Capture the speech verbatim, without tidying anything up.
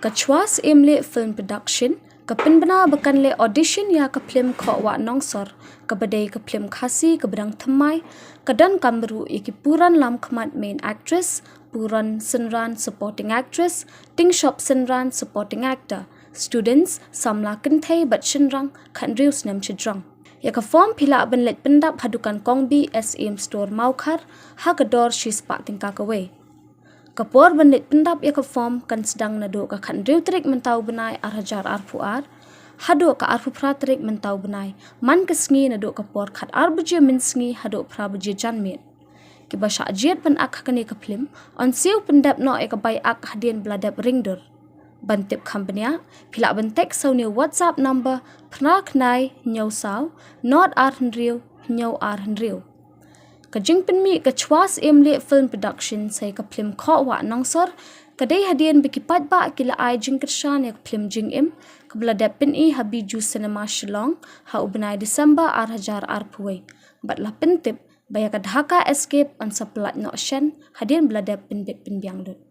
Ka Chwa Syiemlieh Film Production ka pynbna ba kan leh audition ïa ka phlim Khoh Wah Nongsor, kaba dei ka phlim Khasi kaba dang thymmai, ka donkam ruh ïa ki puran lamkhmat main actress, puran synran supporting actress, tingshop synran supporting actor, students, samla kynthei bad shynrang khathynriew snem shajrong. Ïa ka form phi lah ban leit pyndap ha dukan Kong Bih, S M Store, Mawkhar, ha ka dor shispah tyngka kawei. Ka por ban leit pyndap ïa ka form kan sdang naduh ka khathynriew tarik mynta u bnai ar hajar arphew ar haduh ka arphew phra tarik mynta u bnai, man ka sngi naduh ka por khatar baje mynsngi haduh phra baje janmiet. Kiba shah jied ban ak ha kane ka phlim yn siew pyndep noh ïa ka bai ak hadien ba la dep ring dur. Ban tip kham bniah, phi lah ban text sha une u WhatsApp number phra khyndai hynñiew saw nod ar hynriew hynñiew ar hynriew. Ka jingpynmih ka Chwa Syiemlieh Film Production sa ïa ka phlim Khoh Wah Nongsor ka dei hadien ba ki paidbah ki la ai jingkyrshan ïa ka phlim Jingim, kaba la dep pyni ha Bijou Cinema Shillong ha u bnai December ar hajar arphew wei, bad la pyntip ba ïa ka Dhaka Escape yn sa pyllait noh shen hadien ba la dep pynbit pynbiang lut.